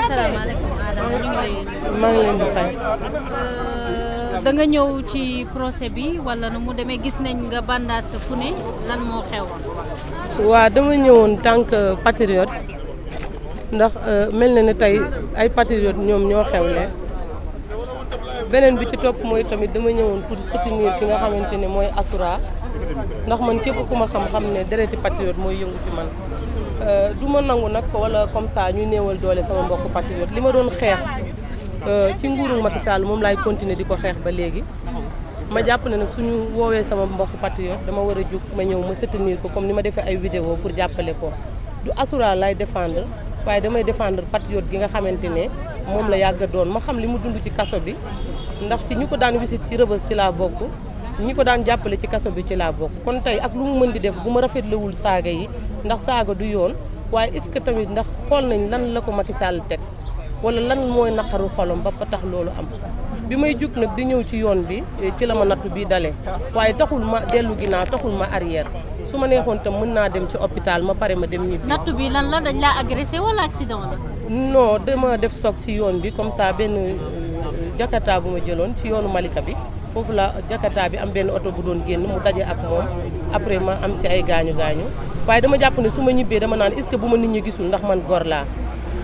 salaamaaleykum Adama ñu ngi lay. maa ngi leen di fay. da nga ñëw ci procès bi wala nu mu demee gis nañ nga bandaas fu ne lan moo xew. waaw dama ñëwoon tant que patriote ndax mel na ne tey ay patriote ñoom ñoo xewle beneen bi ci topp mooy tamit dama ñëwoon pour soutenir ki nga xamante ne mooy Assoura ndax man képp ku ma xam-xam ne dereti patriote mooy yëngu ci man. du ma nangu nag wala comme ça ñu néewal doole sama mbokku patriote li ma doon xeex ci nguuru Macky Sall moom laay continuer di ko xeex ba léegi ma jàpp ne nag suñu woowee sama mbokku patriote dama war a jóg ma ñëw ma soutenir ko comme ni ma defee ay vidéo pour jàppale ko du Assoura lay défendre waaye damay défendre patriote gi nga xamante ne moom la yàgg doon ma xam li mu dund ci kaso bi ndax ci ñu ko daan wisit ci Rebeuss ci laa bokk ñi ko daan jàppale ci kaso bi ci laa bokk kon tey ak lu mu mën di def bu ma rafetlewul saaga yi ndax saaga du yoon waaye est-ce que tamit ndax xool nañ lan la ko Macky Sall teg wala lan mooy naqaru xolam ba tax loolu am bi may jug nag di ñëw ci yoon bi ci la ma nattu bi dalee waaye taxul ma dellu ginnaaw taxul ma arrière su ma neexoon tam mën naa dem ci hôpital ma pare ma dem ñibbi. nattu bi lan la dañ laa agressé wala accident la. non dama def soog ci yoon bi comme ça benn jakarta bu ma jëloon ci yoonu Malika bi foofu la jakarta bi am benn oto bu doon génn mu daje ak moom après ma am ci ay gaañu waaye dama jàpp ne su ma ñibbee dama naan est-ce que bu ma nit ñi gisul ndax man gor laa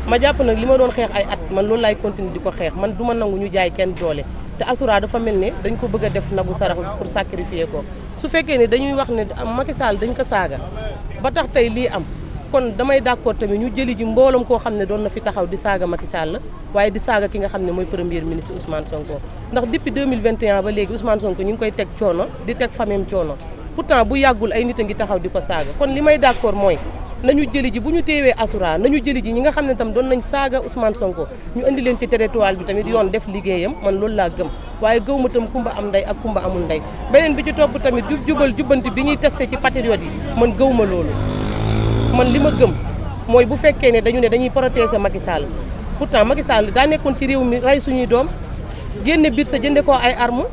ma jàpp nag li ma doon xeex ay at man loolu laay continuer di ko xeex man du ma nangu ñu jaay kenn doole te Assoura dafa mel ne dañ ko bëgg a def nagu sarax pour sacrifier ko su fekkee ne dañuy wax ne Macky Sall dañ ko saaga ba tax tey lii am kon damay d'accord tamit ñu jëli ji mbooloom koo xam ne doon na fi taxaw di saaga Macky Sall waaye di saaga ki nga xam ne mooy premier ministre Ousmane Sonko ndax depuis 2021 ba léegi Ousmane Sonko ñu ngi koy teg coono di teg famem coono pourtant bu yàggul ay nit a ngi taxaw di ko saaga kon li may d'accord mooy nañu jëli ji bu ñu teewee Assoura nañu jëli ji ñi nga xam ne tam doon nañ saaga Ousmane Sonko ñu indi leen ci territoire bi tamit yoon def liggéeyam man loolu laa gëm waaye gëw ma tam kumba am ndey ak kumba amul ndey beneen bi ci topp tamit jubal jubbanti bi ñuy testé ci patriote yi man gëw ma loolu man li ma gëm mooy bu fekkee ne dañu ne dañuy protéger Macky Sall pourtant Macky Sall daa nekkoon ci réew mi rey suñuy doom génne biir sa jënde koo ay armes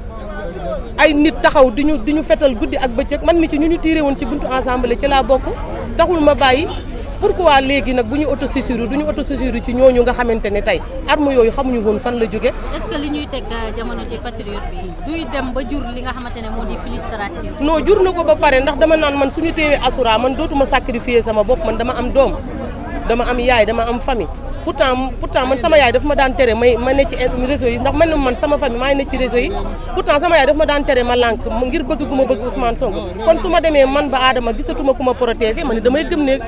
ay nit taxaw di ñu fetal guddi ak bëccëg man mi ci ñu tiré woon ci buntu assemblée ci laa bokk taxul ma bàyyi pourquoi léegi nag bu ñu autosaisir du ñu autosaisir ci ñooñu nga xamante ne tey arme yooyu xamuñu woon fan la jóge est-ce que li ñuy teg jamono ji patriote bi duy dem ba jur li nga xamante ne moo di frustration. non jur na ko ba pare ndax dama naan man suñu teewee Assoura man dootuma sacrifier sama bopp man dama am doom dama am yaay dama am famille pourtant man sama yaay daf ma daan tere ma ne ci réseau yi ndax man sama famille maa ngi ne ci réseau yi pourtant sama yaay daf ma daan tere ma lànk ngir bëgg gu ma bëgg Ousmane Sonko kon su ma demee man ba Adama gisatuma ku ma protéger man damay gëm ne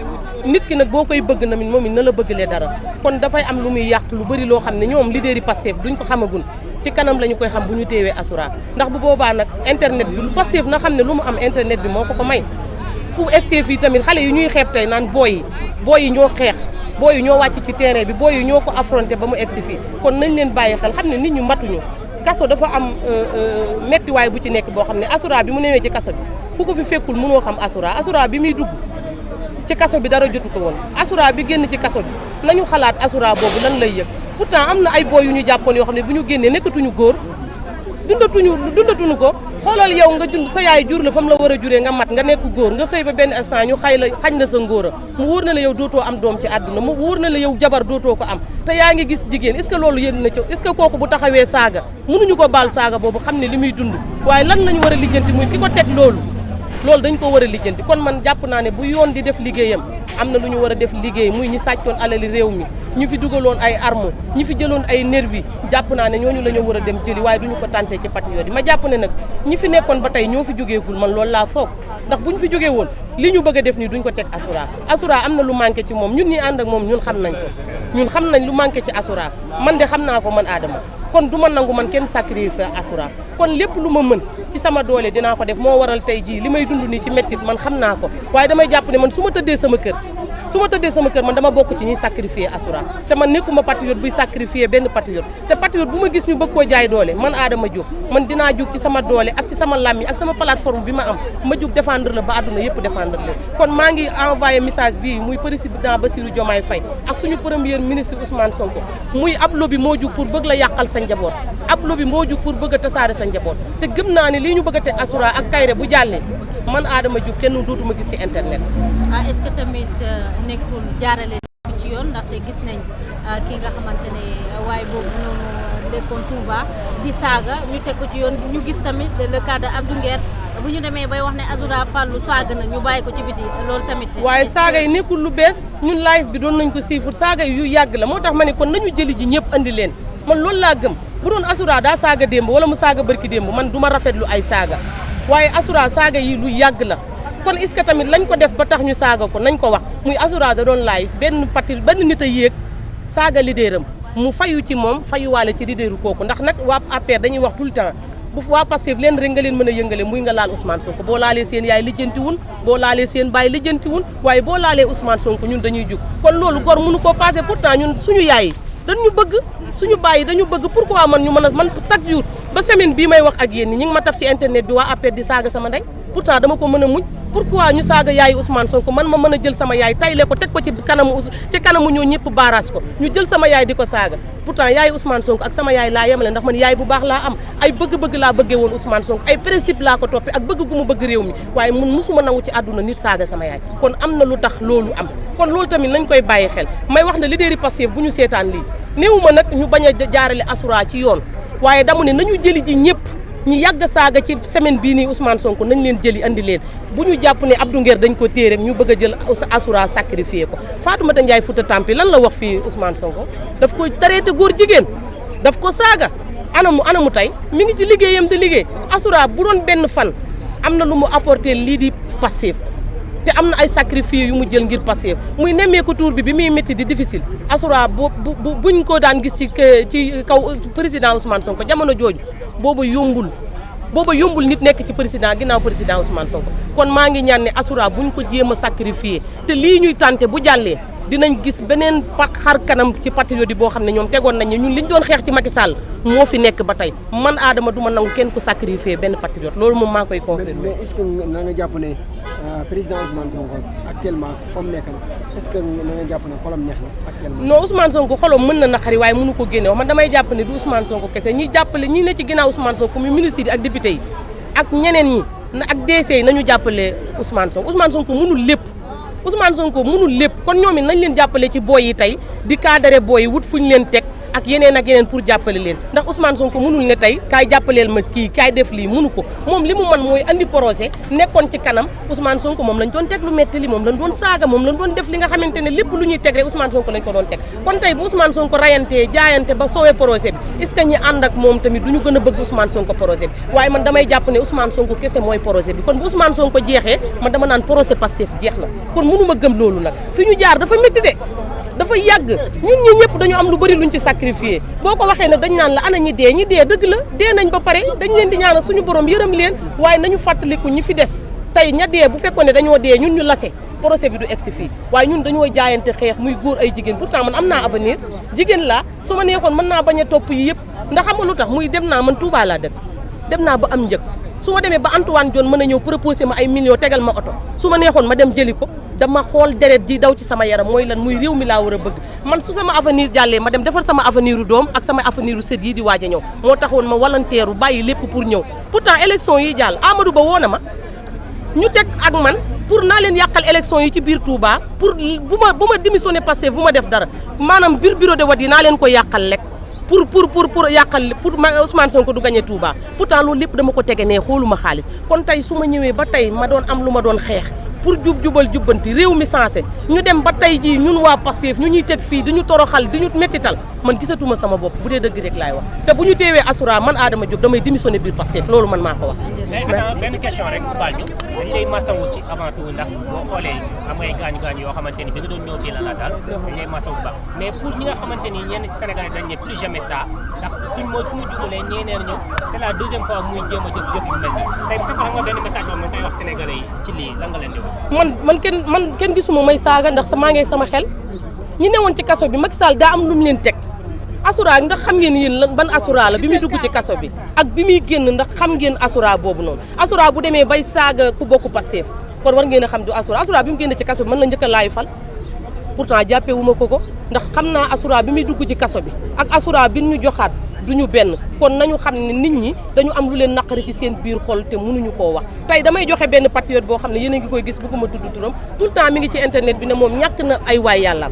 nit ki nag boo koy bëgg na moom it na la bëggalee dara kon dafay am lu muy yàq lu bëri loo xam ne ñoom leader yi Pastef duñ ko xamagun ci kanam la ñu koy xam bu ñu teewee Assoura ndax bu boobaa nag internet bi Pastef na xam ne lu mu am internet bi moo ko may fu egsee fii tamit xale yi ñuy xeeb tey naan booy yi ñoo xeex booy yi ñoo wàcc ci terrain bi booy yi ñoo ko affronté ba mu egsi fii kon nañ leen bàyyi xel xam ne nit ñu matuñu kaso dafa am méttiwaay bu ci nekk boo xam ne Assoura bi mu newee ci kaso bi ku ko fi fekkul mënoo xam Assoura bi muy dugg ci kaso bi dara jotu ko woon Assoura bi génn ci kaso bi nañu xalaat Assoura boobu lan lay yëg pourtant am na ay booy yu ñu jàppoon yoo xam ne bu ñu génnee nekkatuñu góor dundatuñu ko xoolal yow nga dund sa yaay jur la fa mu la war a juree nga mat nga nekk góor nga xëy ba benn instant ñu xañ la sa ngóora mu wóor na la yow dootoo am doom ci àdduna mu wóor na la yow jabar dootoo ko am te yaa ngi gis jigéen est-ce que loolu yéen na ci est-ce que kooku bu taxawee saaga mënuñu ko baal saaga boobu xam ne li muy dund waaye lan lañu war a lijjanti muy ki ko teg loolu dañ ko war a lijjanti kon man jàpp naa ne bu yoon di def liggéeyam am na lu ñu war a def liggéey muy ñi sàccoon alali réew mi ñu fi dugaloon ay armes ñi fi jëloon ay nervi jàpp naa ne ñooñu la ñu war a dem jëli waaye duñu ko tànte ci patriote yi ma jàpp ne nag ñi fi nekkoon ba tey ñoo fi jógeegul man loolu laa foog ndax bu ñu fi jógee woon li ñu bëgg a def nii duñ ko teg Assoura am na lu manqué ci moom ñun ñi ànd ak moom ñun xam nañ ko ñun xam nañ lu manqué ci Assoura man de xam naa ko man Adama kon du ma nangu man kenn sacrifice Assoura kon lépp lu ma mën ci sama doole dinaa ko def moo waral tey jii li may dund nii ci mettit man xam naa ko waaye damay jàpp ne man su ma tëddee sama kër man dama bokk ci ñuy sacrifier Assoura te man nekkuma patriote buy sacrifier benn patriote te patriote bu ma gis ñu bëgg koo jaay doole man Adama Diop man dinaa jóg ci sama doole ak ci sama làmmiñ ak sama plateforme bi ma am ma jóg défendre la ba àdduna yëpp défendre la kon maa ngi envoyé message bii muy président Bassirou Diomaye Faye ak suñu premier ministre Ousmane Sonko muy ab lobby moo jóg pour bëgg la yàqal sa njaboot ab lobby moo jug pour bëgg a tasaare sa njaboot te gëm naa ne lii ñu bëgg a teg Asura ak Kairé bu jàllee man Adama Diouf kenn dootuma gis ci internet. est-ce que tamit nekkul jaarale ci yoon ndaxte gis nañ ki nga xamante ne waaye boobu noonu dëkkoon Touba di saaga ñu teg ko ci yoon ñu gis tamit le cas de Abdou Nguer bu ñu demee bay wax ne Azura Fallou saaga na ñu bàyyi ko ci biti loolu tamit. waaye saaga yi nekkul lu bees ñun live bi doon nañ ko siifur saaga yu yàgg la moo tax ma ne kon nañu jëli ji ñëpp andi leen man loolu laa gëm bu doon Azura daa saaga démb wala mu saaga barki démb man du ma rafetlu ay saaga waaye Azura saaga yi lu yàgg la kon est-ce que tamit lañ ko def ba tax ñu saaga ko nañ ko wax muy Azura da doon live benn nit a yéeg saaga leaderam mu fayu ci moom fayuwaale ci leaderu kooku ndax nag waa APR dañuy wax tout le temps bu waa Pastef leen rek nga leen mën a yëngale muy nga laal Ousmane Sonko boo laalee seen yaay lijjanti wun boo laalee seen baay lijjanti wun waaye boo laalee Ousmane Sonko ñun dañuy jug kon loolu gor mënu koo passé pourtant ñun suñu yaay yi dañu bëgg suñu baay yi dañu bëgg pourquoi man ñu mën a man chaque jour ba semaine bii may wax ak yéen ñi ngi ma taf ci internet bi waa APR di saaga sama ndey pourtant dama ko mën a muñ pourquoi ñu saaga yaayu Ousmane Sonko man ma mën a jël sama yaay tayle ko teg ko ci kanamu ñoo ñëpp baaraas ko ñu jël sama yaay di ko saaga pourtant yaayu Ousmane Sonko ak sama yaay laa yemale ndax man yaay bu baax laa am ay bëgg-bëgg laa bëggee woon Ousmane Sonko ay principe laa ko toppee ak bëgg gu mu bëgg réew mi waaye mun musuma nangu ci àdduna nit saaga sama yaay kon am na lu tax loolu am kon loolu tamit nañ koy bàyyi xel may wax ne leader yi Pastef bu ñu seetaan lii néewuma nag ñu bañ a jaarale Asura ci yoon waaye damu ne nañu jëli ji ñëpp ñi yàgg saaga ci semaine bii nii Ousmane Sonko nañ leen jëli andi leen bu ñu jàpp ne Abdou Nguer dañ ko téye rek ñu bëgg a jël Asura sacrifié ko Fatoumata Ndiaye Fouta Tampi lan la wax fii Ousmane Sonko daf ko traité góor jigéen daf ko saaga anamu tey mi ngi ci liggéeyam di liggéey Asura bu doon benn fan am na lu mu apporté lii di Pastef te am na ay sacrifice yu mu jël ngir Pastef muy nemmeeku tour bi muy métti di difficile Asura buñ ko daan gis ci kaw président Ousmane Sonko jamono jooju booba yombul nit nekk ci président ginnaaw président Ousmane Sonko kon maa ngi ñaan ne Asura buñ ko jéem a sacrifier te lii ñuy tànte bu jàllee dinañ gis beneen xar kanam ci patriote boo xam ne ñoom tegoon nañ ñun liñ doon xeex ci Macky Sall moo fi nekk ba tey man Adama du ma nangu kenn ku sacrifier benn patriote loolu moom maa koy confirmer. mais est-ce que na nga jàpp ne président Ousmane Sonko actuellement fa mu nekk na est-ce que na nga jàpp ne xolam neex na actuellement. non Ousmane Sonko xolam mën na naqari waaye mënu ko génne wax man damay jàpp ne du Ousmane Sonko kese ñi jàppale ñi ne ci ginnaaw Ousmane Sonko muy ministre yi ak député yi ak ñeneen ñi ak DC yi nañu jàppale Ousmane Sonko mënul lépp. Ousmane Sonko mënul lépp kon ñoom it nañ leen jàppale ci booy yi tey di cadré booy yi wut fuñ leen teg ak yeneen pour jàppale leen ndax Ousmane Sonko mënul ne tey kaay jàppaleel ma kii kaay def lii mënu ko moom li mu man mooy andi projet nekkoon ci kanam Ousmane Sonko moom lañ doon teg lu metti li moom lañ doon saaga moom lañ doon def li nga xamante ne lépp lu ñuy teg rek Ousmane Sonko lañ ko doon teg kon tey bu Ousmane Sonko rayantee jaayante ba soowee projet bi est-ce que ñi ànd ak moom tamit du ñu gën a bëgg Ousmane Sonko projet bi waaye man damay jàpp ne Ousmane Sonko kese mooy projet bi kon bu Ousmane Sonko jeexee man dama naan projet Pastef jeex na kon mënuma gëm loolu nag fi ñu jaar dafa métti de dafa yàgg ñun ñi ñëpp dañu am lu bari luñ ci sacrifié boo ko waxee ne dañ naan la ana ñi dee dëgg la dee nañ ba pare dañ leen di ñaanal suñu borom yërëm leen waaye nañu fàttaliku ñi fi des tey ña dee bu fekkoon ne dañoo dee ñun ñu lase procès bi du egsi fii waaye ñun dañoo jaayante xeex muy góor ay jigéen pourtant man am naa avenir jigéen laa su ma neexoon mën naa bañ a topp yi yëpp ndax xam nga lu tax muy dem naa man Touba laa dëkk dem naa ba am njëg su ma demee ba Antoine Diome mën a ñëw proposé ma ay millions tegal ma oto su ma neexoon ma dem jëli ko dama xool deret ji daw ci sama yaram mooy lan muy réew mi laa war a bëgg man su sama avenir jàllee ma dem defar sama avenir u doom ak sama avenir u sët yi di waaj a ñëw moo taxoon ma volontaire bàyyi lépp pour ñëw pourtant élection yi jàll Amadou Ba woo na ma ñu teg ak man pour naa leen yàqal élection yi ci biir Touba pour bu ma démissionné Pastef bu ma def dara maanaam biir bureau de vote yi naa leen ko yàqal rek pour yàqal pour Ousmane Sonko du gagné Touba pourtant loolu lépp dama ko tege ne xooluma xaalis kon tey su ma ñëwee ba tey ma doon am lu ma doon xeex pour jubal jubbanti réew mi sensé ñu dem ba tey jii ñun waa Pastef ñu ñuy teg fii di ñu toroxal di ñu mettital man gisatuma sama bopp bu dee dëgg rek laay wax te bu ñu teewee Asura man Adama Diop damay démissionné biir Pastef loolu man maa ko wax. merci benn question rek bu baal ñu dañu lay masawu ci avant tout ndax boo xoolee am ngay gaañu yoo xamante ni bi nga doon ñëw fii la la daal dañu lay masawu bu baax mais pour ñi nga xamante ni ñenn ci Sénégal dañ ne plus jamais ça ndax su ma jugalee ñeeneen ñëw c'est la deuxième fois muy jéem a jëf yu mel nii tey bu fekkoon nga benn message boobu nga koy wax Sénégalais yi ci lii lan nga leen di wax. man kenn gisuma may saaga ndax maa ngi sama xel ñi newoon ci kaso bi Macky Sall daa am lu mu leen teg Asura ndax xam ngeen yéen lan ban Asura la bi muy dugg ci kaso bi ak bi muy génn ndax xam ngeen Asura boobu noonu Asura bu demee bay saaga ku bokk Pastef kon war ngeen a xam du Asura bi mu génn ci kaso bi mën la njëkk a laayu fal pourtant jàppee wu ma ko ndax xam naa Asura bi muy dugg ci kaso bi ak Asura bi ñu joxaat duñu benn kon nañu xam ne nit ñi dañu am lu leen naqari ci seen biir xol te mënuñu koo wax tey damay joxe benn patriote boo xam ne yéen a ngi koy gis bëgguma tudd turam tout le temps mi ngi ci internet bi ne moom ñàkk na ay waay yàlla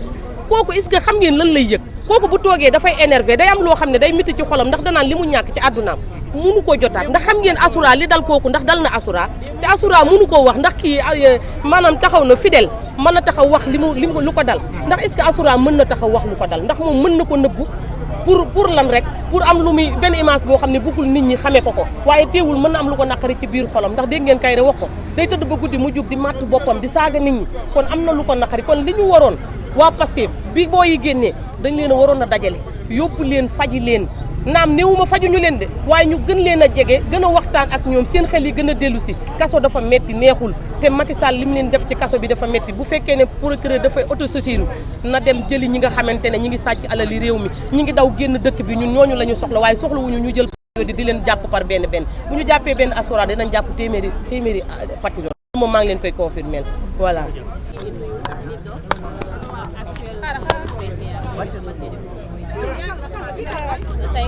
kooku est-ce que xam ngeen lan lay yëg kooku bu toogee dafay énervé day am loo xam ne day métti ci xolam ndax danaan li mu ñàkk ci àddunaam mënu ko jotaat ndax xam ngeen Asoura li dal kooku ndax dal na Asoura te Asoura mënu koo wax ndax kii maanaam taxaw na fidèle mën na taxaw wax li mu lu ko dal ndax est-ce que Asoura mën na taxaw wax lu ko dal ndax moom mën na ko nëbbu pour lan rek pour am lu muy benn image boo xam ne bëggul nit ñi xamee ko waaye teewul mën na am lu ko naqari ci biir xolam ndax dégg ngeen Kairé wax ko day tëdd ba guddi mu jug di màtt boppam di saaga nit ñi kon am na lu ko naqari kon li ñu waroon waa Pastef bi boo yi génnee dañ leen a waroon a dajale yóbbu leen faji leen naam néewuma fajuñu leen de waaye ñu gën leen a jege gën a waxtaan ak ñoom seen xel yi gën a dellu si kaso dafa metti neexul te Macky Sall li mu leen def ci kaso bi dafa metti bu fekkee ne procureur dafay autosaisine na dem jëli ñi nga xamante ne ñi ngi sàcc alali réew mi ñi ngi daw génn dëkk bi ñun ñooñu la ñu soxla waaye soxlawuñu ñu jël di leen jàpp par benn bu ñu jàppee benn Asoura dinañ jàpp téeméeri patriote moom maa ngi leen koy confirmer voilà tey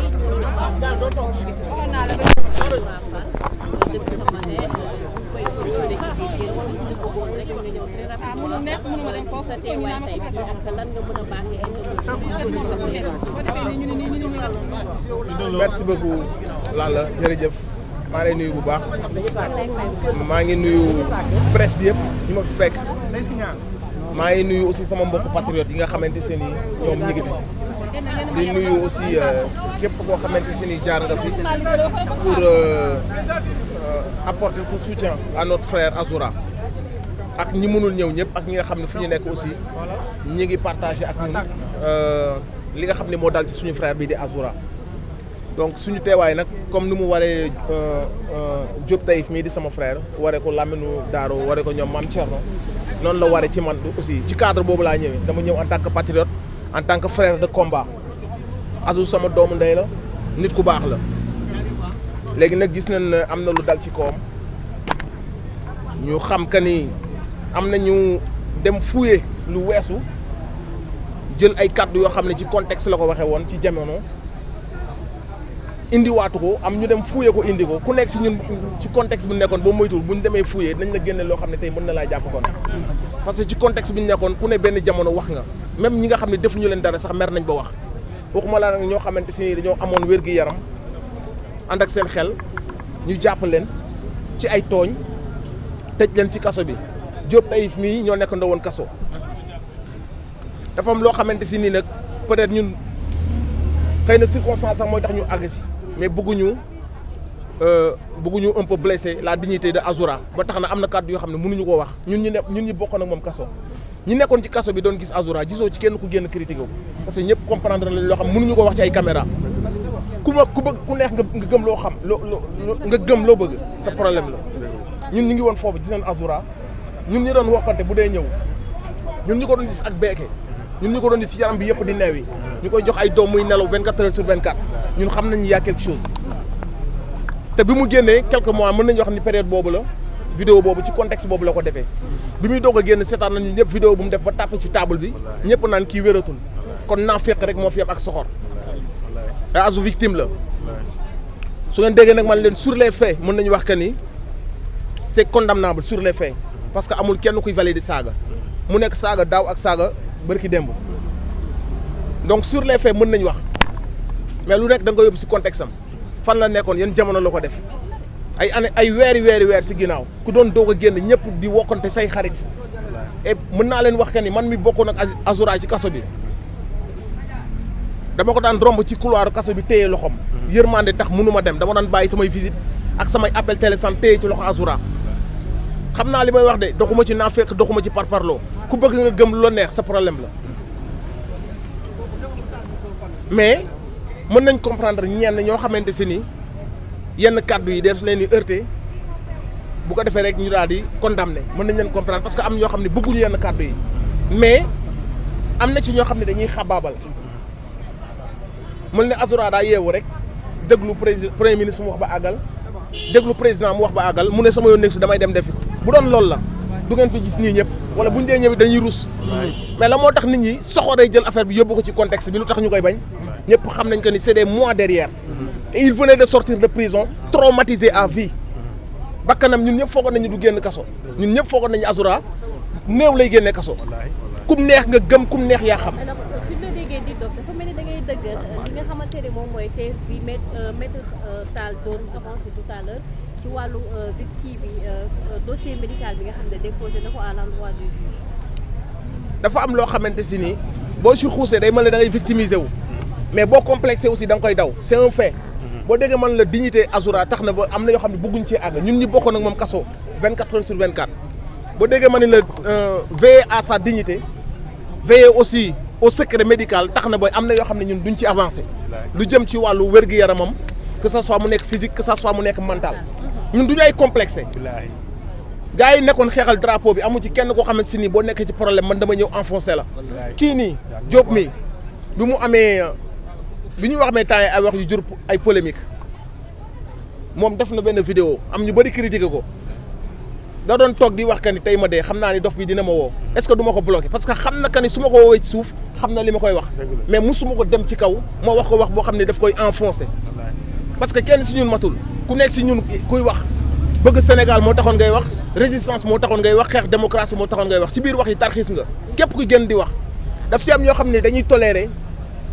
merci beaucoup Lalla jërëjëf maa lay nuyu bu baax maa ngi nuyu presse bi yëpp ñu ma fi fekk maa ngi nuyu aussi sama mbokku patriote yi nga xamante ne nii ñoom ñu ngi fi di nuyu aussi képp koo xamante ne nii jaar nga fi pour apporter ce soutien à notre frère Azoura ak ñi mënul ñëw ñëpp ak ñi nga xam ne fu ñu nekk aussi ñi ngi partagé ak ñun li nga xam ne moo dal ci suñu frère bi di Azoura donc suñu teewaay nag comme ni mu waree Diop Taïf mii di sama frère waree ko Lamine Daaro waree ko ñoom Mame Thierno noonu la waree ci man aussi ci cadre boobu laa ñëwee dama ñëw en tant que patriote en tant que frère de combat Azou sama doomu ndey la nit ku baax la léegi nag gis nañ ne am na lu dal ci kawam ñu xam que ni am na ñu dem fouiller lu weesu jël ay kàddu yoo xam ne ci contexte la ko waxee woon ci jamono indiwaatu ko am ñu dem fouiller ko indi ko ku nekk si ñun ci contexte bu nekkoon boo moytuwul bu ñu demee fouiller dañ la génne loo xam ne tey mën na laa jàpp kon parce que ci contexte bi ñu nekkoon ku ne benn jamono wax nga même ñi nga xam ne defuñu leen dara sax mer nañ ba wax waxuma laa nag ñoo xamante si dañoo amoon wér-gi-yaram ànd ak seen xel ñu jàpp leen ci ay tooñ tëj leen ci kaso bi Diop Taïf mii ñoo nekk ndawoon kaso dafa am loo xamante si nii nag peut-être ñun xëy na circonstance sax mooy tax ñu àgg si mais bëgguñu un peu blesser la dignité de Azoura ba tax na am na kàddu yoo xam ne mënuñu koo wax ñun ñi bokkoon ak moom kaso ñi nekkoon ci kaso bi doon gis Azoura gisoo ci kenn ku génn critiqué ko parce que ñëpp comprendre lañ loo xam mënuñu ko wax ci ay caméra ku bëgg ku neex nga gëm loo xam nga gëm loo bëgg sa problème la ñun ñu ngi woon foofu gis nañ Azoura ñun ñi doon wokkante bu dee ñëw ñun ñu ko doon gis ak beeke ñun ñu ko doon gis ci yaram bi yëpp di neew yi ñu koy jox ay doom muy nelaw 24 heures sur 24 ñun xam nañ y a quelque chose te bi mu génnee quelques mois mën nañu wax ni période boobu la vidéo boobu ci contexte boobu la ko defee bi muy doog a génn seetaan nañu ñëpp vidéo bu mu def ba tàppe ci table bi ñëpp naan kii wératul kon naa fekk rek moo fi am ak soxor te Azou victime la su ngeen déggee nag man leen sur les faits mën nañu wax que ni c'est condamnable sur les faits parce que amul kenn kuy valider saaga mu nekk saaga daaw ak saaga bërki démb donc sur les faits mën nañu wax mais lu nekk da nga ko yóbbu si contexte am fan la nekkoon yan jamono la ko def ay année ay weer si ginnaaw ku doon doog a génn ñëpp di wokkante say xarit et mën naa leen wax que ni man mi bokkoon ak Azoura ci kaso bi dama ko daan romb ci couloir kaso bi téye loxoom yërmande tax mënuma dem dama daan bàyyi samay visite ak samay appel téléphone téye ci loxo Azoura xam naa li may wax de doxuma ci naafeq doxuma ci parparloo ku bëgg nga gëm lu la neex sa problème la mais mën nañ comprendre ñenn ñoo xamante si ni yenn kàddu yi def leen di heurter bu ko defee rek ñu daal di condamner mën nañ leen comprendre parce que am ñoo xam ne bëgguñu yenn kàddu yi mais am na ci ñoo xam ne dañuy xabaabal mën ne Azoura daa yeewu rek déglu premier ministre mu wax ba àggal déglu président mu wax ba àggal mu ne sama yoon nekk si damay dem defi bu doon loolu la du ngeen fi gis nii ñëpp wala buñ dee ñëw dañuy rus mais la moo tax nit ñi soxoree jël affaire bi yóbbu ko ci contexte bi lu tax ñu koy bañ ñëpp xam nañ que ni c'est des mois derrière et il venait de sortir de prison traumatisé à vie bakkanam ñun ñëpp foogoon nañu du génn kaso ñun ñëpp foogoon nañu Azoura néew lay génne kaso kum neex nga gëm kum neex yaa xam. alors suñ la déggee di doog dafa mel ni da ngay dëggal li nga xamante ne moom mooy thèse bi maître Tall doon avancé tout à l'heure ci wàllu kii bi dossier médical bi nga xam ne déposé na ko à l'endroit du juge. dafa am loo xamante si nii boo si xuusee day mel ne da ngay victimiser wu mais boo complexé aussi da nga koy daw c'est un fait boo déggee man la dignité Azoura tax na ba am na yoo xam ne bëgguñ ci àgg ñun ñi bokkoon ak moom kaso 24 heures sur 24 boo déggee man la veiller à sa dignité veiller aussi au secret médical tax na ba am na yoo xam ne ñun duñ ci avancer lu jëm ci wàllu wér-gu-yaramam que ça soit mu nekk physique que ça soit mu nekk mental ñun duñu ay complexé gars yi nekkoon xeexal drapeau bi amu ci kenn koo xamante si nii boo nekkee ci problème man dama ñëw enfoncé la kii nii Diop mi bi mu amee bi ñuy wax mais temps ay wax yu jur ay polémique moom def na benn vidéo am ñu bëri critiqué ko da doon toog di wax que ni tey ma dee xam naa ni dof bi dina ma woo est-ce que du ma ko bloqué parce que xam na que ni su ma ko woowee ci suuf xam na li ma koy wax mais musuma ko dem ci kaw moo wax ko wax boo xam ne daf koy enfoncé parce que kenn si ñun matul ku nekk si ñun kuy wax bëgg Sénégal moo taxoon ngay wax résistance moo taxoon ngay wax xeex démocratie moo taxoon ngay wax ci biir wax yi tarxiis nga képp ku génn di wax daf ci am ñoo xam ne dañuy tolérer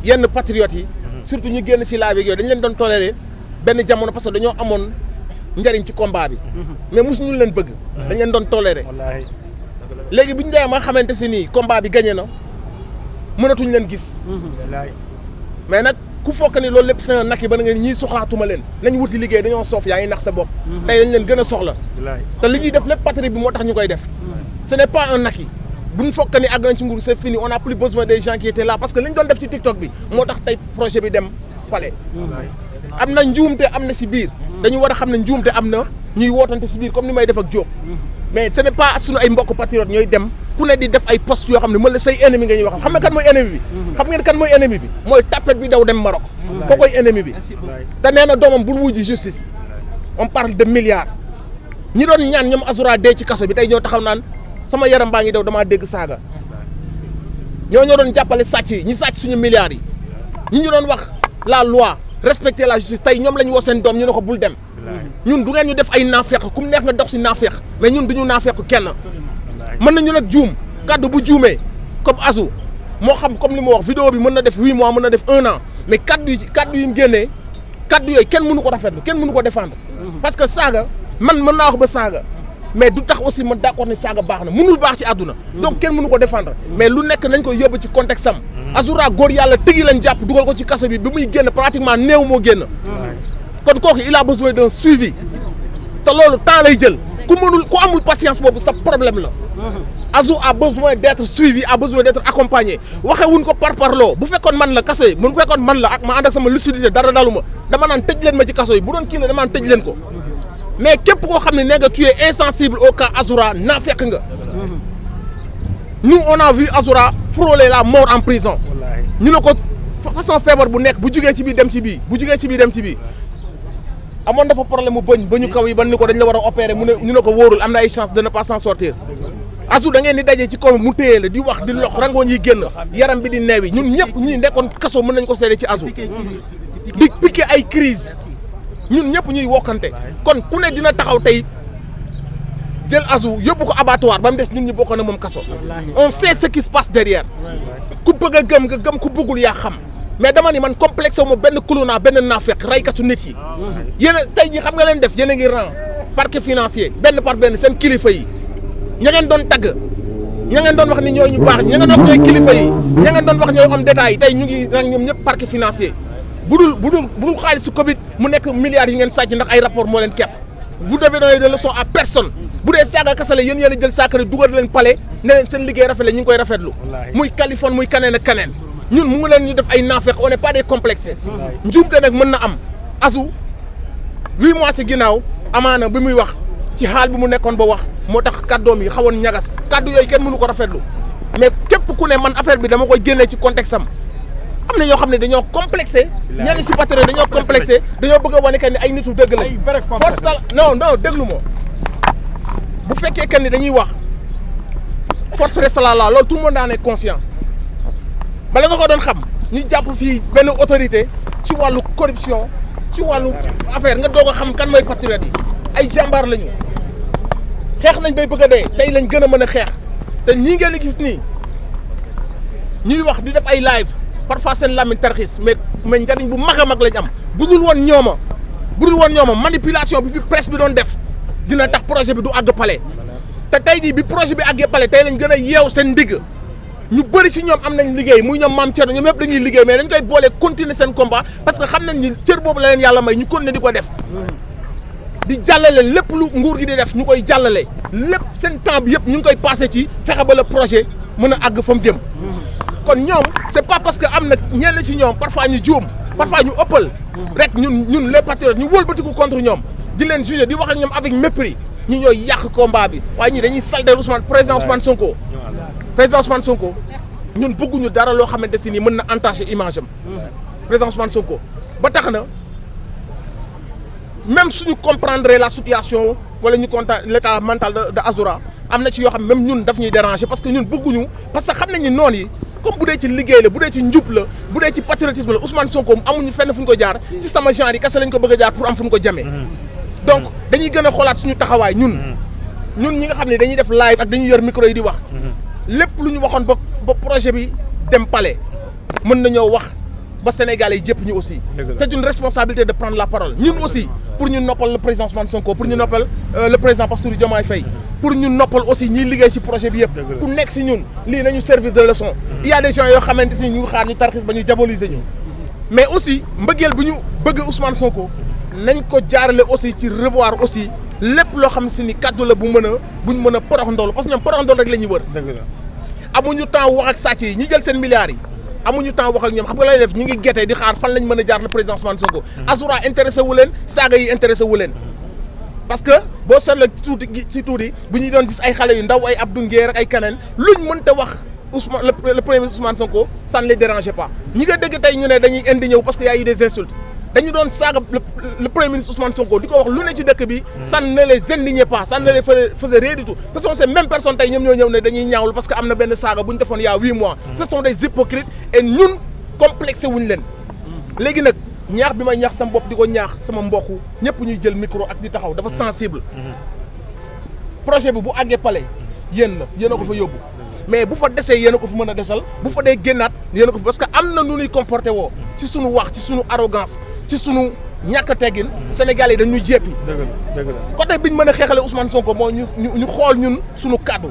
yenn patriotes yi surtout ñu génn si live yooyu dañ leen doon tolérer benn jamono parce que dañoo amoon njariñ ci combat bi mais mosuñu leen bëgg dañ leen doon tolérer léegi bi ñu demee ma xamante si nii combat bi gagné na mënatuñ leen gis mais nag ku fokk ni loolu lépp c'est un acquis ba na ngeen ñii soxlaatuma leen nañ wuti liggéey dañoo soof yaa ngi nax sa bopp tey dañ leen gën a soxla te li ñuy def lépp patrie bi moo tax ñu koy def ce n'est pas un acquis buñ fokk ni àgg nañ ci nguur c'est fini on a plus besoin des gens qui étaient là parce que li ñu doon def ci TikTok bi moo tax tey projet bi dem palais am na njuumte am na si biir dañu war a xam ne njuumte am na ñuy wootante si biir comme ni may def ak Diop mais ce n'est pas suñu ay mbokk patriote ñooy dem ku ne di def ay poste yoo xam ne mën la say ennemi nga ñuy wax xam nga kan mooy ennemi bi xam ngeen kan mooy ennemi bi mooy tapet bi daw dem Maroc koo koy ennemi bi te nee na doomam bul wuji justice on parle de milliards ñi doon ñaan ñoom Azoura dee ci kaso bi tey ñoo taxaw naan sama yaram baa ngi daw damaa dégg saaga ñoo doon jàppale sàcc yi ñi sàcc suñu milliards yi ñi ñu doon wax la loi respecter la justice tey ñoom la ñu woo seen doom ñu ne ko bul dem ñun du ngeen ñu def ay naafeq ku mu neex nga dox si naafeq mais ñun duñu naafeq kenn mën nañu nag juum kaddu bu juumee comme Azou moo xam comme li ma wax vidéo bi mën na def 8 mois mën na def 1 an mais kaddu yi mu génnee kaddu yooyu kenn mënu ko rafetlu kenn mënu ko défendre parce que saaga man mën naa wax ba saaga mais du tax aussi man d'accord ni saaga baax na mënul baax ci àdduna donc kenn mënu ko défendre mais lu nekk nañ ko yóbbu ci contexte am Azoura góor yàlla tëgi lañ jàpp dugal ko ci kaso bi muy génn pratiquement néew moo génn kon kooku il a besoin d'un suivi te loolu temps lay jël ku amul patience boobu sa problème la Azou a besoin d'être suivi a besoin d'être accompagné waxewuñ ko parparloo bu fekkoon man la kaso yi bu fekkoon man la ak ma ànd ak sama lucidité dara daluma dama naan tëj leen ma ci kaso yi bu doon kii la dama naan tëj leen ko mais képp koo xam ne nee nga tu es insensible au cas Azoura naa fekk nga nous on a vu Azoura frôler la mort en prison ñu ne ko façon feebar bu nekk bu jugee ci bii dem ci bii bu jugee ci bii dem ci bii amoon dafa problème mu ba ñu kaw yi ban ni ko dañ la war a opérer mu ne ñu ne ko wóorul am na ay chance de ne pas s'en sortir Azou da ngeen di daje ci kaw mu téye la di wax di lox rangooñ yi génn yaram bi di neewi ñun ñëpp ñi nekkoon kaso mën nañ ko seede ci Azou di piqué ay crise ñun ñëpp ñuy wokkante kon ku ne dina taxaw tey jël Azou yóbbu ko abattoir ba mu des ñun ñu bokk na moom kaso on sait ce qui se passe derrière ku bëgg a gëm nga gëm ku bëggul yaa xam mais dama ni man complexe wu ma benn kuluna benn naafeq raykatu nit yi yéen a tey jii xam nga leen def yéen a ngi rang parquet financier benn par benn seen kilifa yi ña ngeen doon tagg ña ngeen doon wax ni ñooy ñu baax ña ngeen doon wax ñooy kilifa yi ña ngeen doon wax ñooy homme d'état yi tey ñu ngi rang ñoom ñëpp parquet financier bu dul xaalis si Covid mu nekk milliards yi ngeen sàcc ndax ay rapport moo leen kepp vous devez donner des leçons à personne bu dee saaga kasale yéen yéen a jël saakari dugal leen palais ne leen seen liggéey rafet la ñu ngi koy rafetlu muy Californie muy kaneen ak kaneen ñun mu ngi leen ñu def ay naafeq on n'est pas des complexés njuumte nag mën na am Azou 8 mois si ginnaaw amaana bi muy wax ci xaal bi mu nekkoon ba wax moo tax kàddoom yi xawoon ñagas kàddu yooyu kenn mënu ko rafetlu mais képp ku ne man affaire bi dama koy génnee ci contexte am na ñoo xam ne dañoo complexé ñenn ci patron dañoo complexé dañoo bëgg a wane que ni ay nitu dëgg la force non déglu ma bu fekkee que ni dañuy wax force reste là loolu tout le monde en est conscient bala nga ko doon xam ñu jàpp fii benn autorité ci wàllu corruption ci wàllu affaire nga doog a xam kan mooy patriote yi ay jàmbaar lañu xeex nañ bay bëgg a dee tey lañ gën a mën a xeex te ñii ngeen di gis nii ñuy wax di def ay live parfois seen làmmiñ tarxis mais njariñ bu mag a mag lañ am bu dul woon ñooma manipulation bi fi presse bi doon def dina tax projet bi du àgg palais te tey jii bi projet bi àggee palais tey lañ gën a yeew seen ndigg ñu bëri si ñoom am nañ liggéey muy ñoom Mame Thierno ñoom yëpp dañuy liggéey mais dañ koy boolee continuer seen combat parce que xam nañ ni cër boobu la leen yàlla may ñu continuer di ko def di jàllale lépp lu nguur gi di def ñu koy jàllale lépp seen temps bi yëpp ñu ngi koy passé ci fexe ba le projet mën a àgg fa mu jëm kon ñoom c'est pas parce que am na ñenn si ñoom parfois ñu juum parfois ñu ëppal rek ñun les patriotes ñu wëlbatiku contre ñoom di leen juger di wax ak ñoom avec mépris ñi ñooy yàq combat bi waaye ñii dañuy saltel président Ousmane Sonko ñun bëgguñu dara loo xamante si ni mën na entacher image am président Ousmane Sonko ba tax na même suñu comprendre la situation wala ñu comprendre l'état mental de Azoura am na ci yoo xam même ñun daf ñuy déranger parce que ñun bëgguñu parce que xam nañ ni noonu yi comme bu dee ci liggéey la bu dee ci njub la bu dee ci patriotisme la Ousmane Sonko amuñu fenn fu ñu ko jaar ci sama genre yi kese lañ ko bëgg a jaar pour am fu ñu ko jamee donc dañuy gën a xoolaat suñu taxawaay ñun ñi nga xam ne dañuy def live ak dañuy yor micro yi di wax lépp lu ñu waxoon ba projet bi dem palais mën nañoo wax ba Sénégalais yi jëpp ñu aussi c'est une responsabilité de prendre la parole ñun aussi pour ñu noppal le président Ousmane Sonko pour ñu noppal le président Bassirou Diomaye Faye pour ñu noppal aussi ñiy liggéey ci projet bi yëpp ku nekk ci ñun lii nañu servir de leçon il y a des gens yoo xamante si ñu ngi xaar ñu tarxis ba ñu diaboliser ñu mais aussi mbëggeel bu ñu bëgg Ousmane Sonko nañ ko jaarale aussi ci revoir aussi lépp loo xam si ni kaddu la buñ mën a porox ndoolu parce que ñoom porox ndoolu rek la ñuy wër amuñu temps wax ak sàcc yi ñi jël seen milliards yi amuñu temps wax ak ñoom xam nga lay def ñi ngi gerte di xaar fan lañ mën a jaar le président Ousmane Sonko Azoura intéressé wu leen saaga yi intéressé wu leen parce que boo seetloo ci tuuti bu ñuy doon gis ay xale yu ndaw ay Abdou Nguer ak ay keneen luñ mënta wax Ousmane le premier ministre Ousmane Sonko ça ne les dérangeait pas ñi nga dégg tey ñu ne dañuy indigné wu parce que y a eu des insultes dañu doon saaga le premier ministre Ousmane Sonko di ko wax lu ne ci dëkk bi ça ne les indignait pas ça ne les faisait rien du tout ce sont ces mêmes personnes tey ñoom ñoo ñëw ne dañuy ñaawlu parce que am na benn saaga bu ñu defoon il y a 8 mois ce sont des hypocrites et ñun complexé wuñ leen léegi nag ñaax bi may ñaax sama bopp di ko ñaax sama mbokk ñëpp ñuy jël micro ak di taxaw dafa sensible projet bi bu àggee palais yéen a ko fa yóbbu mais bu fa desee yéen a ko fi mën a desal bu fa dee génnaat yéen a ko fi parce que am na nu ñuy comporté woo ci sunu wax ci sunu arrogance ci sunu ñàkk a teggin Sénégal yi dañuy jéppi côté biñ mën a xeexale Ousmane Sonko mooy ñu xool ñun sunu kaddu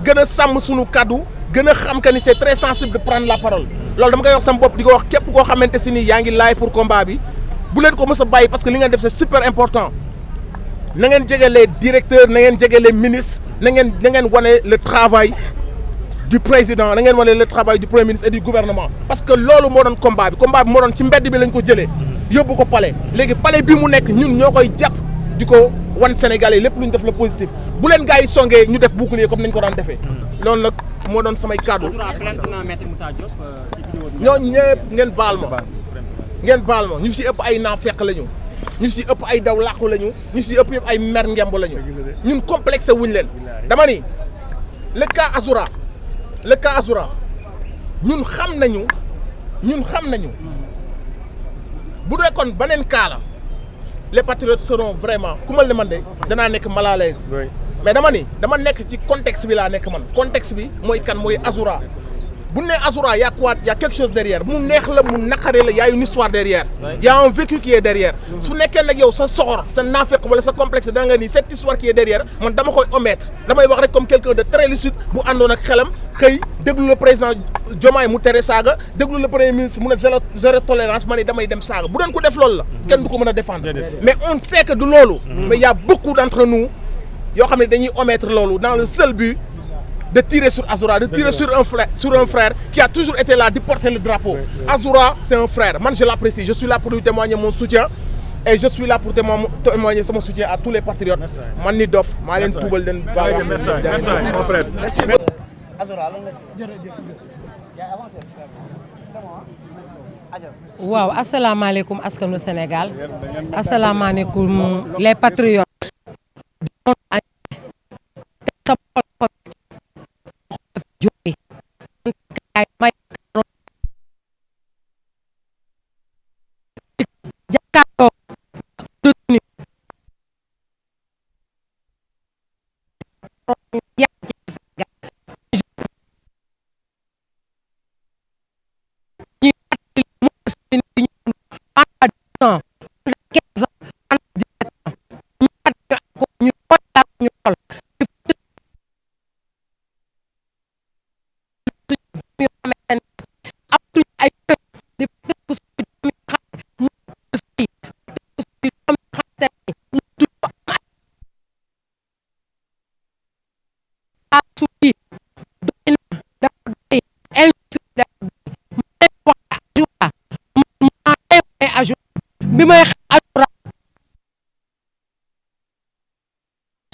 gën a sàmm sunu kaddu gën a xam que ni c'est très sensible de prendre la parole loolu dama koy wax sama bopp di ko wax képp koo xamante si ni yaa ngi laay pour combat bi bu leen ko mës a bàyyi parce que li ngeen def c'est super important na ngeen jege les directeurs na ngeen jege les ministres na ngeen wane le travail du président na ngeen wane le travail du premier ministre et du gouvernement parce que loolu moo doon combat bi moo doon ci mbedd bi lañ ko jëlee yóbbu ko palais léegi palais bi mu nekk ñun ñoo koy jàpp di ko wan Sénégalais lépp lu ñu def la positif bu leen gars yi songee ñu def bouclier comme nañ ko daan defee loolu nag moo doon samay kaddu ñooñu ñëpp ngeen baal ma ñu si ëpp ay naafeq lañu ñu si ëpp ay daw làqu lañu ñu si ëpp yëpp ay mer ngemb lañu ñun complexé wuñ leen dama ni le cas Azoura ñun xam nañu bu dee kon beneen cas la les patriotes seront vraiment ku mal ne man de danaa nekk mal à l'aise mais dama nekk ci contexte bi laa nekk man contexte bi mooy kan mooy Azoura bu ne Azoura y a quoi y a quelque chose derrière mu neex la mu naqaree la y a une histoire derrière y a un vécu qui est derrière su nekkee nag yow sa soxor sa naafeq wala sa complexe da nga ni cette histoire qui est derrière man dama koy omettre damay wax rek comme quelqu'un de très lucide bu àndoon ak xelam xëy déglu le président Diomaye mu tere saaga déglu le premier ministre mu ne zéro tolérance ma ne damay dem saaga bu doon ko def loolu la kenn du ko mën a défendre mais on sait que du loolu mais y a beaucoup d'entre nous yoo xam ne dañuy omettre loolu dans le seul but de tirer sur Azoura, de tirer sur un frère qui a toujours été là, de porter le drapeau. Azoura, c'est un frère. Moi, je l'apprécie. Je suis là pour lui témoigner mon soutien. Et je suis là pour témoigner mon soutien à tous les patriotes. Mani Dof, Malène Toubel Den Bawa. Merci, mon frère. Merci. waaw asalaamaaleykum askanu Sénégal asalaamaaleykum les patriotes.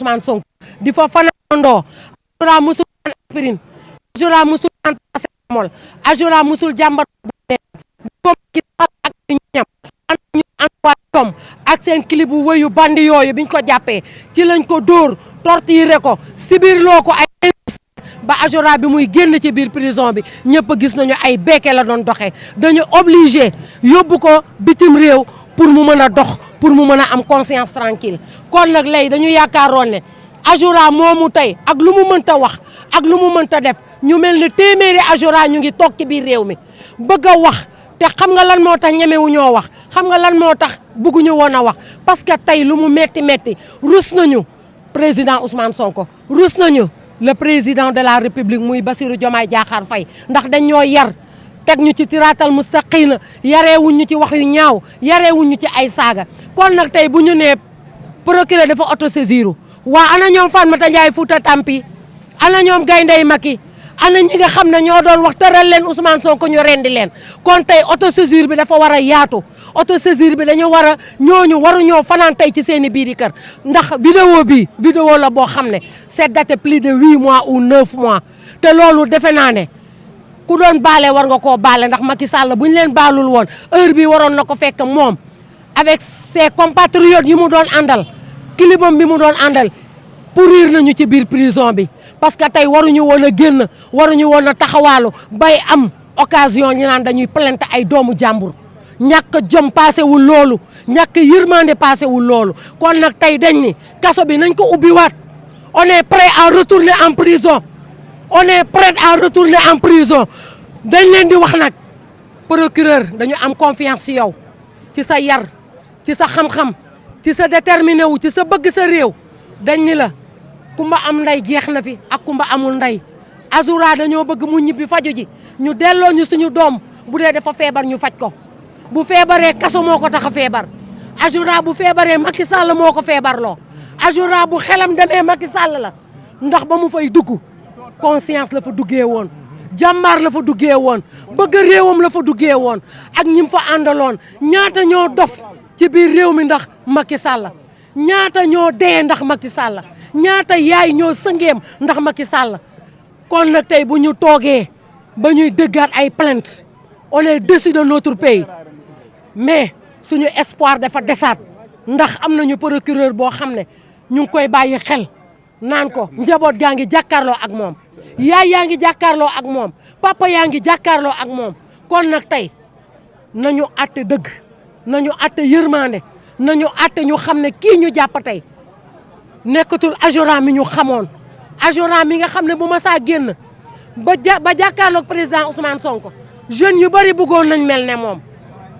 Ousmane Sonko di fa fanaandoo Ajoura musul naan aspirine Ajoura musul naan paracétamol Ajoura musul jàmbat comme ki ak ñam ñu antoitom ak seen clip bu wëyu bandi yooyu biñ ko jàppee ci lañ ko dóor torturé ko sibirloo ko ay ba Ajoura bi muy génn ci biir prison bi ñëpp gis nañu ay bekke la doon doxee dañu obligé yóbbu ko bitim réew pour mu mën a dox pour mu mën a am conscience tranquille kon nag lay dañu yaakaaroon ne Ajoura moomu tey ak lu mu mënta wax ak lu mu mënta def ñu mel ne téeméeri Ajoura ñu ngi toog ci biir réew mi bëgg a wax te xam nga lan moo tax ñemewu ñoo wax xam nga lan moo tax bëgguñu woon a wax parce que tey lu mu metti metti rus nañu président Ousmane Sonko rus nañu le président de la République muy Bassirou Diomaye Diakhar Faye ndax dañ ñoo yar teg ñu ci tiraatal mustaqim yareewuñ ñu ci wax yu ñaaw yareewuñ ñu ci ay saaga kon nag tey bu ñu nee procureur dafa autosaisir waa ana ñoom Fatmata Ndiaye Fouta Tampi ana ñoom Gaynde Macky ana ñi nga xam ne ñoo doon wax tëral leen Ousmane Sonko ñu rendi leen kon tey autosaisir bi dafa war a yaatu autosaisir bi dañu war a ñooñu waruñoo fanaan tey ci seen i biiri kër ndax vidéo la boo xam ne c'est daté plus de 8 mois ou 9 mois te loolu defe naa ne ku doon baale war nga koo baale ndax Macky Sall bu ñu leen baalul woon heure bi waroon na ko fekk moom avec ses compatriotes yi mu doon àndal kilibam bi mu doon àndal pourrir nañu ci biir prison bi parce que tey waruñu woon a génn waruñu woon a taxawaalu bay am occasion ñu naan dañuy plainte ay doomu jàmbur ñàkk jom passé wul loolu ñàkk yërmande passé wul loolu kon nag tey dañ ni kaso bi nañ ko ubbiwaat on est prêt à retourner en prison on est prêt à retourner en prison dañ leen di wax nag procureur dañu am confiance ci yow ci sa yar ci sa xam-xam ci sa déterminé wu ci sa bëgg sa réew dañ ni la kumba am ndey jeex na fi ak kumba amul ndey Ajoura dañoo bëgg mu ñibbi faju ji ñu delloo ñu suñu doom bu dee dafa feebar ñu faj ko bu feebaree kaso moo ko tax a feebar Ajoura bu feebaree Macky Sall moo ko feebarloo Ajoura bu xelam demee Macky Sall la ndax ba mu fay dugg conscience la fa duggee woon jàmbaar la fa duggee woon bëgg réewam la fa duggee woon ak ñim fa àndaloon ñaata ñoo dof ci biir réew mi ndax Macky Sall ñaata ñoo dee ndax Macky Sall ñaata yaay ñoo sëngeem ndax Macky Sall kon nag tey bu ñu toogee ba ñuy dëggaat ay plainte on est déçu de notre pays mais suñu espoir dafa desaat ndax am nañu procureur boo xam ne ñu ngi koy bàyyi xel naan ko njaboot gaa ngi jàkkaarloo ak moom yaay yaa ngi jàkkaarloo ak moom papa yaa ngi jàkkaarloo ak moom kon nag tey nañu àtte dëgg nañu àtte yërmande nañu àtte ñu xam ne kii ñu jàpp tey nekkatul Ajoura mi ñu xamoon Ajoura mi nga xam ne bu ma saa génn ba jàkkaarloog président Ousmane Sonko jeunes yu bëri bëggoon nañ mel ne moom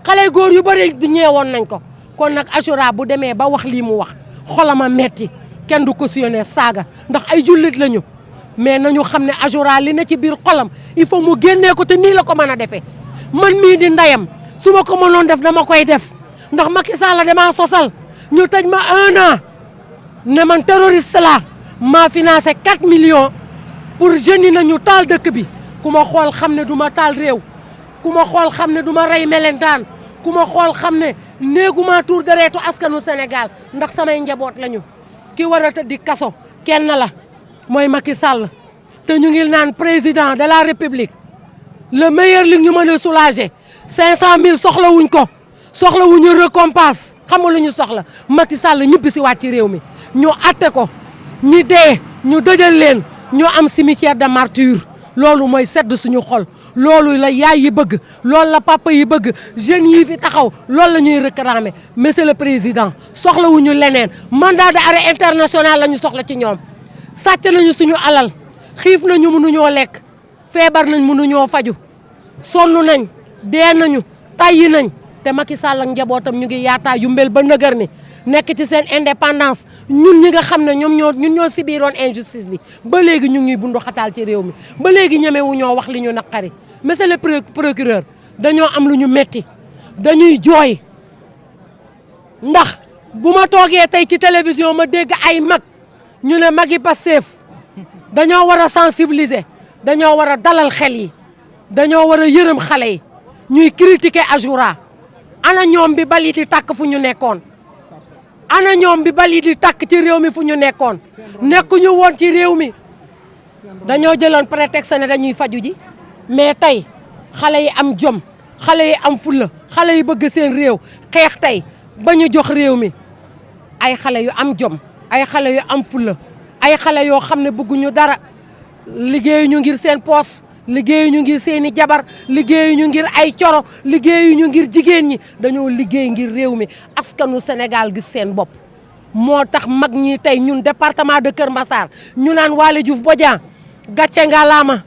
xale góor yu bëri du ñeewoon nañ ko kon nag Ajoura bu demee ba wax lii mu wax xolama metti kenn du cautionné saaga ndax ay jullit lañu mais nañu xam ne Ajoura li na ci biir xolam il faut mu génnee ko te nii la ko mën a defee man mii di ndeyam su ma ko mënoon def dama koy def ndax Macky Sall damaa sosal ñu tëj ma 1 an ne man terroriste la maa financé 4 millions pour jeunes yi nañu taal dëkk bi ku ma xool xam ne du ma taal réew ku ma xool xam ne du ma rey melentaan ku ma xool xam ne néeguma tuur dereetu askanu Sénégal ndax samay njaboot lañu ki war a tëddi kaso kenn la mooy Macky Sall te ñu ngi naan président de la République le meilleur li ñu mën a soulager 500000 soxlawuñ ko soxlawuñu récompense xam nga lu ñu soxla Macky Sall ñibbi si waat ci réew mi ñu atte ko ñi dee ñu dëjal leen ñu am cimetière de martyrs loolu mooy sedd suñu xol loolu la yaay yi bëgg loolu la papa yi bëgg jeunes yi fi taxaw loolu la ñuy réclamer monsieur le président soxlawuñu leneen mandat d'arrêt international la ñu soxla ci ñoom sàcc nañu suñu alal xiif nañu mënuñoo lekk feebar nañ mënuñoo faju sonn nañ dee nañu tàyyi nañ te Macky Sall ak njabootam ñu ngi yaataa yu mbel ba nëgër ni nekk ci seen indépendance ñun ñi nga xam ne ñun ñoo sibiroon injustice bi ba léegi ñu ngi bundu xataal ci réew mi ba léegi ñemewu ñoo wax li ñu naqari monsieur le procureur dañoo am lu ñu metti dañuy jooy ndax bu ma toogee tey ci télévision ma dégg ay mag ñu ne magi Pastef dañoo war a sensibiliser dañoo war a dalal xel yi dañoo war a yërëm xale yi ñuy critiquer Ajoura ana ñoom bi balit yi tàkk fu ñu nekkoon ana ñoom bi bal yi di tàkk ci réew mi fu ñu nekkoon nekkuñu woon ci réew mi dañoo jëloon prétexte ne dañuy faju ji mais tey xale yi am jom xale yi am fulla xale yi bëgg seen réew xeex tey ba ñu jox réew mi ay xale yu am jom ay xale yu am fulla ay xale yoo xam ne bëgguñu dara liggéeyuñu ngir seen poos liggéeyuñu ngir seeni jabar liggéeyuñu ngir ay coro liggéeyuñu ngir jigéen ñi dañoo liggéey ngir réew mi askanu Sénégal gis seen bopp moo tax mag ñi tey ñun département de Kër Massar ñu naan Waly Diouf Bodian gàcce nga laama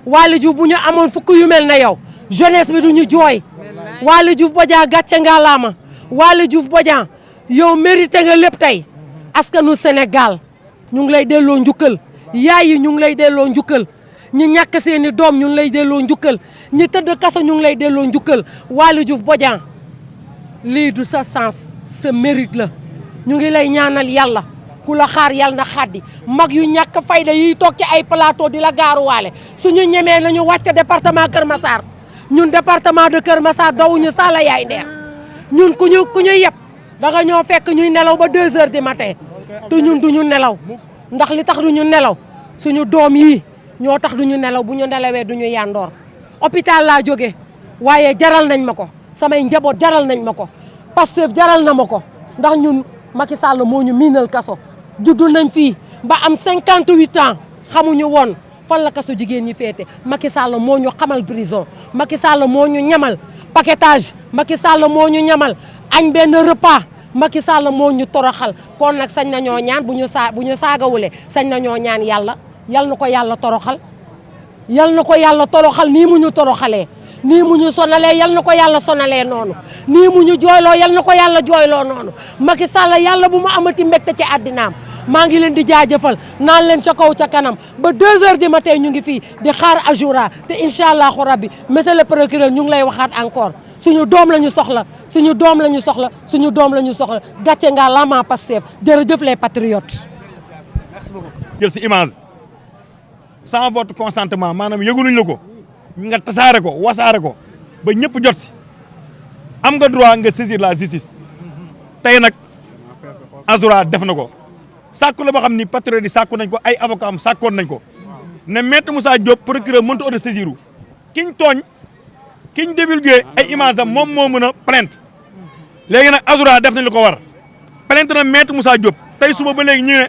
Waly Diouf bu ñu amoon fukk yu mel na yow jeunesse bi duñu jooy Waly Diouf Bodian gàcce nga laama Waly Diouf Bodian yow mérité nga lépp tey askanu Sénégal ñu ngi lay delloo njukkal yaay yi ñu ngi lay delloo njukkal ñi ñàkk seeni doom ñu ngi lay delloo njukkal ñi tëdd kaso ñu ngi lay delloo njukkal Waly Diouf Bodian lii du sa sens sa mérite la ñu ngi lay ñaanal yàlla ku la xaar yàlla na xaddi mag yu ñàkk fayda yiy toog ci ay plateau di la gaaruwaale suñu ñemee nañu wàcc département Kër Massar ñun département de Kër Massar dawuñu sala yaay ndeer ñun ku ñu yeb da nga ñoo fekk ñuy nelaw ba 2 heures du matin te ñun duñu nelaw ndax li tax duñu nelaw suñu doom yi ñoo tax duñu nelaw bu ñu nelawee duñu yandoor hôpital laa jóge waaye jaral nañ ma ko samay njaboot jaral nañ ma ko Pastef jaral na ma ko ndax ñun Macky Sall moo ñu miinal kaso juddu nañ fii ba am 58 ans xamuñu woon fan la kaso jigéen ñi féete Macky Sall moo ñu xamal prison Macky Sall moo ñu ñamal paquetage Macky Sall moo ñu ñamal añ benn repas Macky Sall moo ñu toroxal kon nag sañ nañoo ñaan bu ñu saagawule sañ nañoo ñaan yàlla yal na ko yàlla toroxal yal na ko yàlla toroxal nii mu ñu toroxalee nii mu ñu sonalee yal na ko yàlla sonalee noonu nii mu ñu jooyloo yal na ko yàlla jooyloo noonu Macky Sall yàlla bu mu amati mbégte ci àddinaam maa ngi leen di jaajëfal naan leen ca kaw ca kanam ba 2 heures du matin ñu ngi fii di xaar Ajoura te incha allahu rabbi monsieur le procureur ñu ngi lay waxaat encore suñu doom la ñu soxla suñu doom la ñu soxla suñu doom la ñu soxla gàcce nga lama Pastef jërëjëf les patriotes. merci beaucoup. jël si image sans votre consentement maanaam yëguluñ la ko nga tasaare ko wasaare ko ba ñëpp jot si am nga droit nga saisir la justice tey nag Azoura def na ko sàkku la boo xam ni patriote yi sàkku nañ ko ay avocat am sàkkoon nañ ko ne maître Moussa Diop procureur mënut a auto saisiru kiñ tooñ kiñ divulgué ay image am moom moo mën a plainte léegi nag Azoura def nañ lu ko war plainte na maître Moussa Diop tey suba ba léegi ñu ne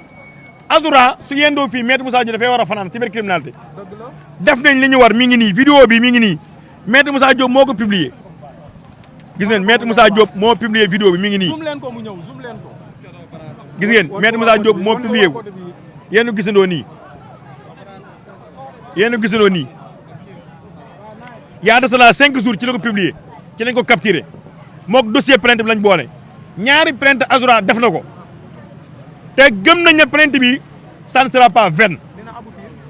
Azoura su yendoo fii maître Moussa Diop dafay war a fanaan cybercriminalité def nañ li ñu war mi ngi nii vidéo bi mi ngi nii maître Moussa Diop moo ko publié gis ngeen maître Moussa Diop moo publié vidéo bi mi ngi nii gis ngeen maître Moussa Diop moo publié ko yéen a gisandoo nii yéen a gisandoo nii yaa de cela 5 jours ci la ko publié ci lañ ko capturé mook dossier plainte bi lañ boole ñaari plainte Azoura def na ko te gëm nañ ne plainte bi ça ne sera pas vaine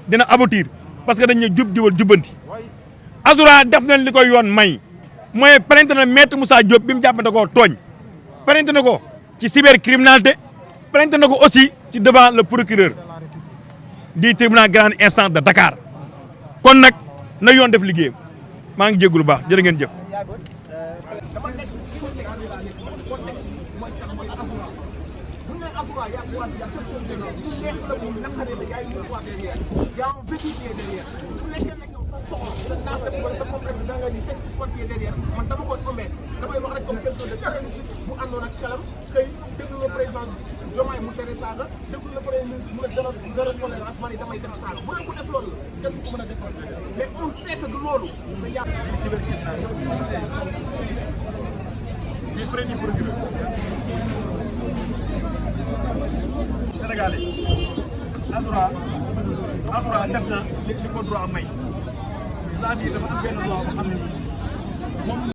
dina aboutir parce que dañ ne jub jubal jubbanti Azoura def nañ li koy yoon may mooy plainte na maître Moussa Diop bi mu jàppante koo tooñ plainte na ko ci cybercriminalité plainte na ko aussi ci devant le procureur du tribunal grande instance de Dakar kon nag na yoon def liggéeyam maa ngi jégalu baax jërë ngeen jëf. mais on sait que du loolu. Sénégalais Azoura def na li ko droit may c'est-à-dire dafa am benn loi boo xam ne